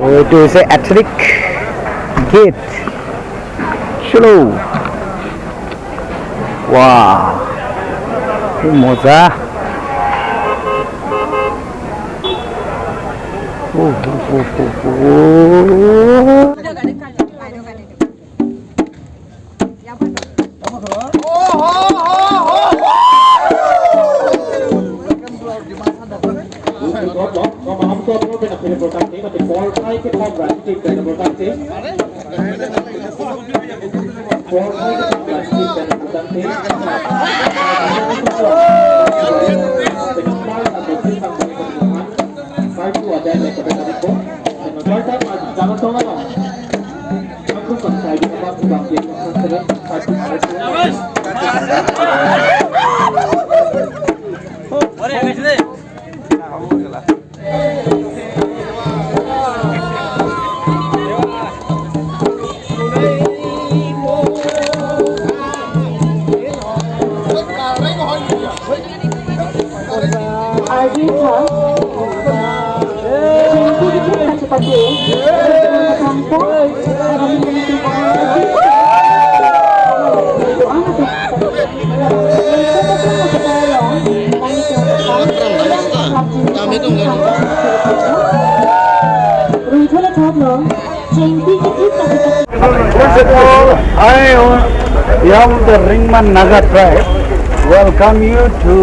এইটো হৈছে ethnic gate. চলো, ৱাহ, কি মজা। First of all, I am the Rengma Naga tribe. Welcome you to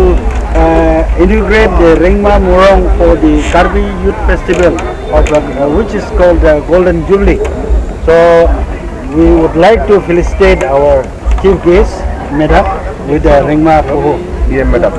integrate the Rengma Murong for the Karbi Youth Festival, of, which is called the Golden Jubilee. So we would like to felicitate our chief guest, Madam, with the Rengma Poho. Yeah, Madam.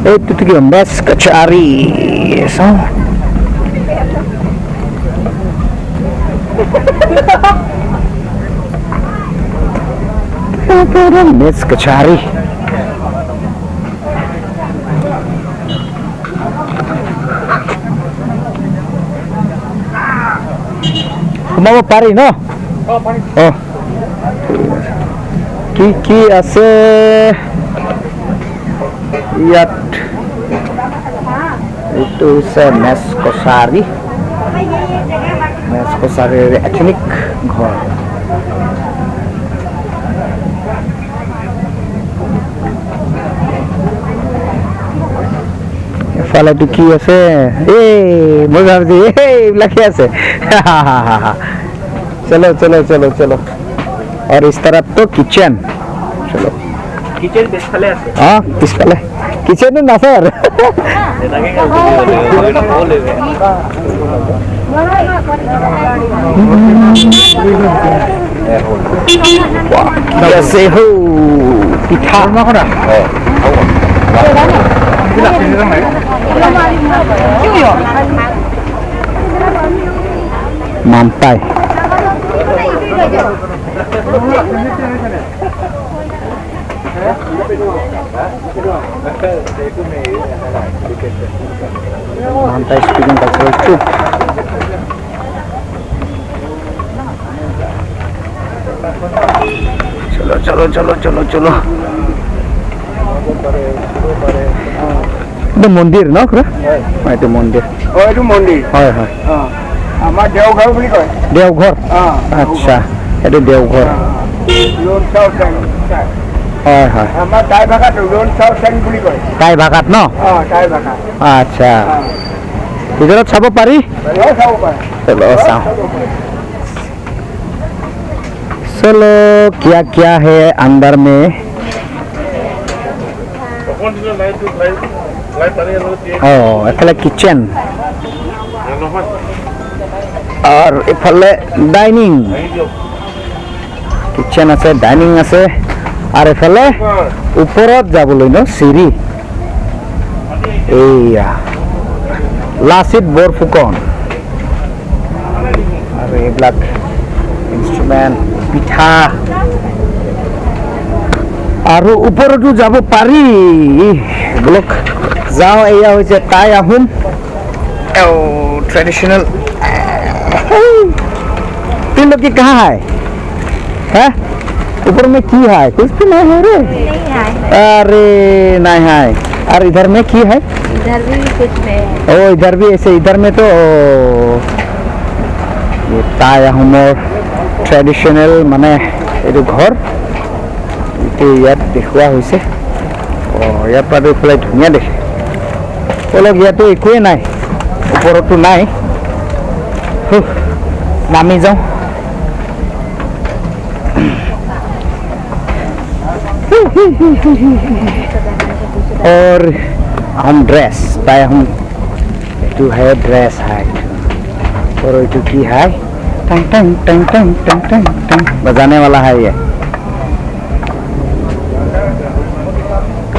Itu tuh Mes Kachari. So Mes Kachari. সোমাব পাৰি ন? অঁ, কি কি আছে ইয়াত? এইটো হৈছে match Kachari, match কছাৰীৰ ethnic ঘৰ। এফালেতো কি আছে? এই মই ভাবিছো এই এইবিলাকে আছে। चलो चलो चलो चलो, और इस तरफ तो किचन। चलो কিচেন পিছফালে আছে। हाँ, পিছফালে কিচেন না স্যার। আছে হো পিঠা। মাম্পাই Mampai speaking cultural troupe. চলো চলো চলো চলো চলো। এইটো মন্দিৰ ন খুৰা? এইটো মন্দিৰ। অ, এইটো মন্দিৰ। হয় হয়। আমাৰ দেওঘৰ বুলি কয়। দেওঘৰ। আচ্ছা, এইটো দেওঘৰ। হয় হয়। আমাৰ টাই ভাষাত লোন চাও চেং বুলি কয়। টাই ভাষাত ন? অ, টাই ভাষা। আচ্ছা, ভিতৰত চাব পাৰি? চাব পাৰে। চলো চাওঁ। चलो, क्या क्या है अंदर में। অ, এফালে কিচেন আৰু এফালে ডাইনিং। কিচেন আছে, ডাইনিং আছে আৰু এফালে ওপৰত যাবলৈ ন চিৰি। এইয়া লাচিত বৰফুকন আৰু এইবিলাক ইনষ্ট্ৰুমেণ্ট, পিঠা আৰু ওপৰতো যাব পাৰি। বলক যাওঁ। এয়া হৈছে টাই আহোম ट्रेडिशनल। तीन लोग की कहाँ है? है ऊपर में की है? कुछ भी नहीं है रे। अरे नहीं है। और इधर में की है? इधर भी कुछ नहीं है। ओ, इधर भी ऐसे। इधर में तो ये টাই আহোমৰ ট্ৰেডিশ্যনেল, মানে এইটো ঘৰ, এইটো ইয়াত দেখুওৱা হৈছে। অঁ, ইয়াৰ পৰা এইফালে ধুনীয়া দেখে। অলপ ইয়াতো একোৱেই নাই, ওপৰতো নাই। নামি যাওঁ। और हम ड्रेस पाए हम এইটো है ड्रेस है और এইটো কি है, टंग टंग टंग टंग टंग टंग टंग बजाने वाला है ये।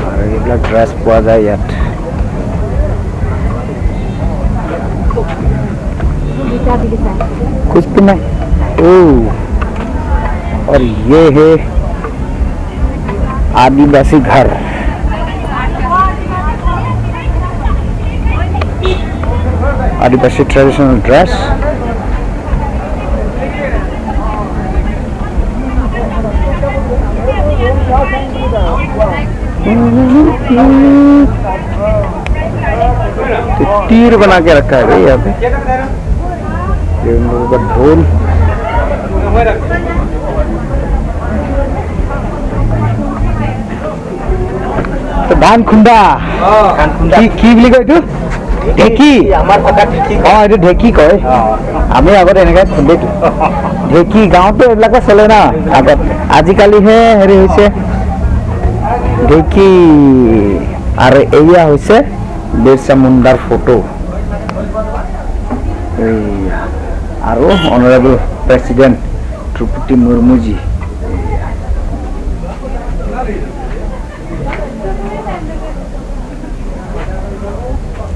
আৰু এইবিলাক ড্ৰেছ পোৱা যায় ইয়াত। कुछ भी नहीं। ओ, और ये है आदिवासी घर। आदिवासी ट्रेडिशनल ड्रेस। तीर बना के रखा है भाई यहाँ पे। ये उन लोगों का ढोल। তো ধান খুন্দা কি কি বুলি কয় এইটো? ঢেঁকী। অ, এইটো ঢেঁকী কয়। আমি আগতে এনেকৈ খুন্দিতো ঢেঁকী। গাঁৱতো এইবিলাকে চলে না আগত, আজিকালিহে হেৰি হৈছে ঢেঁকী। আৰু এয়া হৈছে বিৰচা মুণ্ডাৰ ফটো আৰু অনাৰেবল প্ৰেচিডেণ্ট দ্ৰৌপদী মুৰ্মুজী।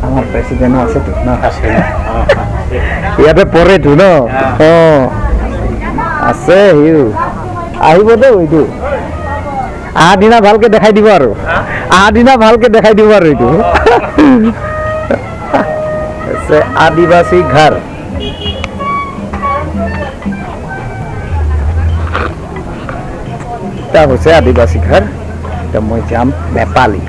আমাৰ প্ৰেচিডেণ্টো আছেতো ন? ইয়াতে পৰেতো ন? অ, আছে। সিও আহিব দেই। এইটো অহা দিনা ভালকে দেখাই দিব আৰু অহা দিনা ভালকে দেখাই দিব। আৰু এইটো আছে আদিবাসী ঘৰ। এটা হৈছে আদিবাসী ঘৰ। এতিয়া মই যাম নেপালী।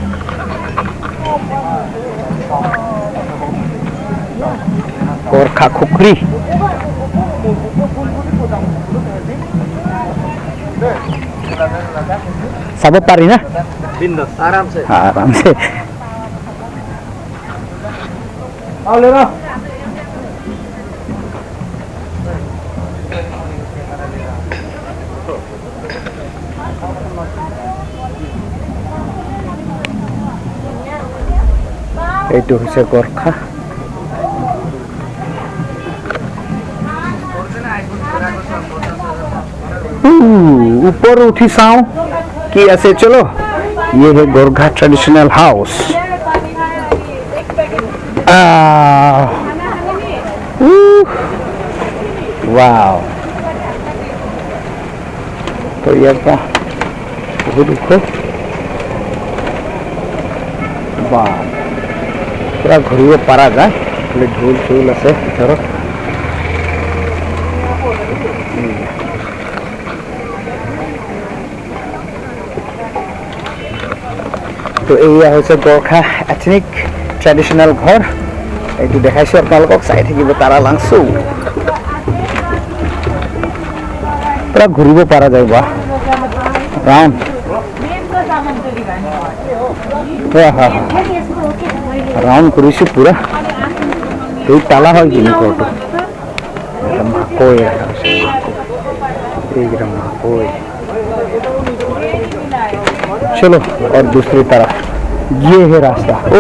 গোৰ্খা খুকৰি। চাব পাৰি না? আৰামছে। আৰামছে। এইটো হৈছে গোৰ্খা। ऊपर उठी চাওঁ কি আছে। चलो, ये है गोरखा ट्रेडिशनल हाउस। वाओ, তো ইয়াৰ পৰা বহুত ওখ বা পুৰা ঘূৰিব পৰা যায়। এইফালে ঢোল চোল আছে ভিতৰত। তো এইয়া হৈছে গোৰ্খা এথনিক ট্ৰেডিশ্যনেল ঘৰ। এইটো দেখাইছোঁ আপোনালোকক, চাই থাকিব তাৰালাংচু। পুৰা ঘূৰিব পৰা যায় বা ৰাউণ্ড। ৰাউণ্ড কৰিছোঁ পুৰা। এই তালা হয় কিনি ঘৰটো। মাকৈ ৰখা হৈছে, মাকৈ এইকেইটা মাকৈ। चलो और दूसरी तरफ ये है रास्ता। ओ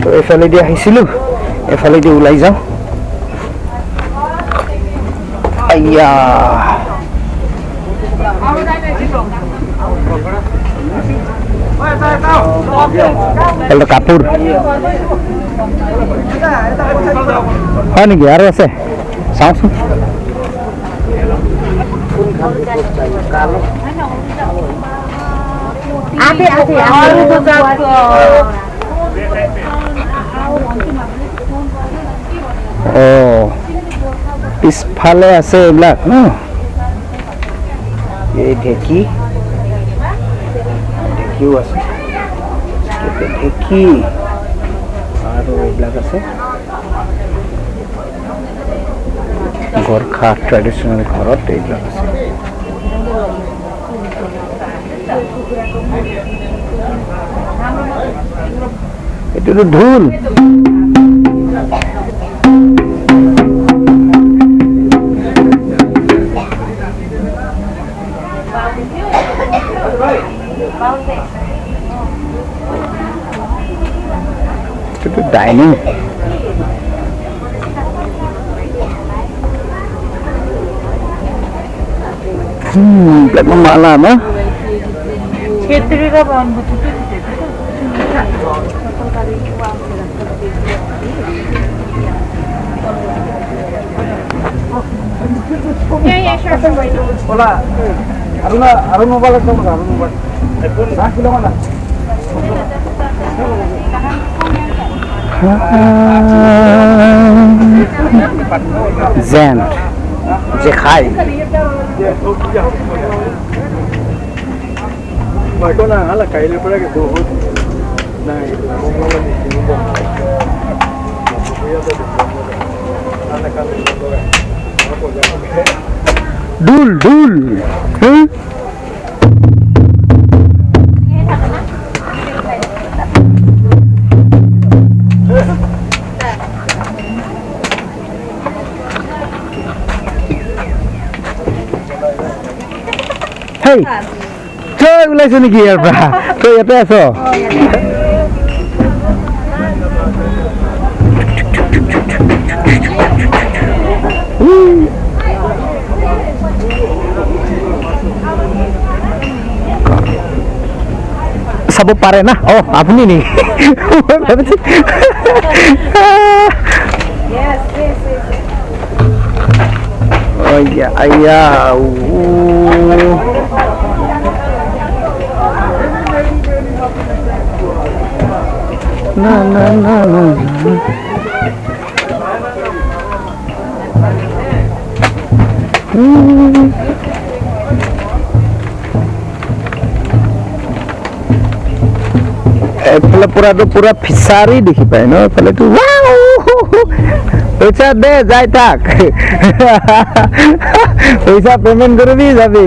তো এফালেদি আহিছিলোঁ, এফালেদি ওলাই যাওঁ। আইয়া কাপোৰ হয় নেকি? আৰু আছে, চাওঁচোন। অ পিছফালে আছে এইবিলাক ন, এই ঢেঁকী, ঢেঁকীও আছে, ঢেঁকী আৰু এইবিলাক আছে। গোৰ্খা ট্ৰেডিশ্যনেল ঘৰত এইবিলাক আছে। এইটোতো ঢোল। এইটোতো ডাইনিং। মালা ন জেন্ট যে খায়। ঢোল ঢোল হেই, তই ওলাইছ নেকি ইয়াৰ পৰা? তই ইয়াতে আছ? চাব পাৰে না? অ আপুনি নেকি? আইয়া না না না না। এইফালে পুৰাটো পুৰা ফিচাৰী দেখি পায় ন? এইফালেতো পইচা দে, যাই থাক, পইচা পেমেন্ট কৰিবি যাবি।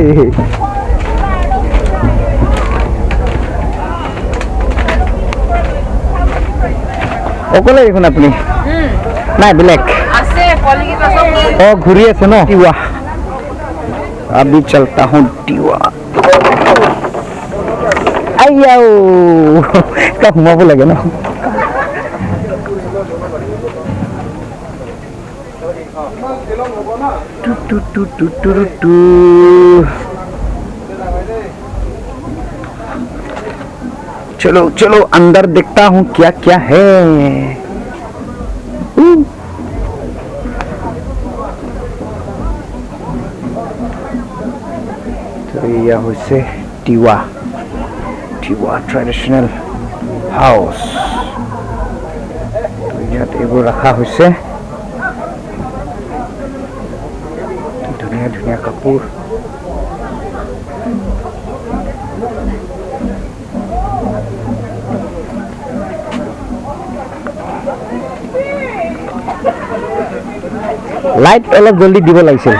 অকলে দেখোন আপুনি? নাই বেলেগ অ ঘূৰি আছে ন? তিৱা अभी चलता हूँ तिवा। আইয়াও সোমাব লাগে ন? चलो चलो अंदर देखता हूँ क्या क्या है। তো এয়া হৈছে তিৱা, তিৱা ট্ৰেডিশ্যনেল হাউচ। ইয়াত এইবোৰ ৰখা হৈছে, ধুনীয়া ধুনীয়া কাপোৰ। লাইট অলপ জল্দি দিব লাগিছিল,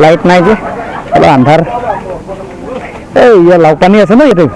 লাইট নাই যে, অলপ আন্ধাৰ। এই ইয়াৰ লাও পানী আছে ন ইয়াতে।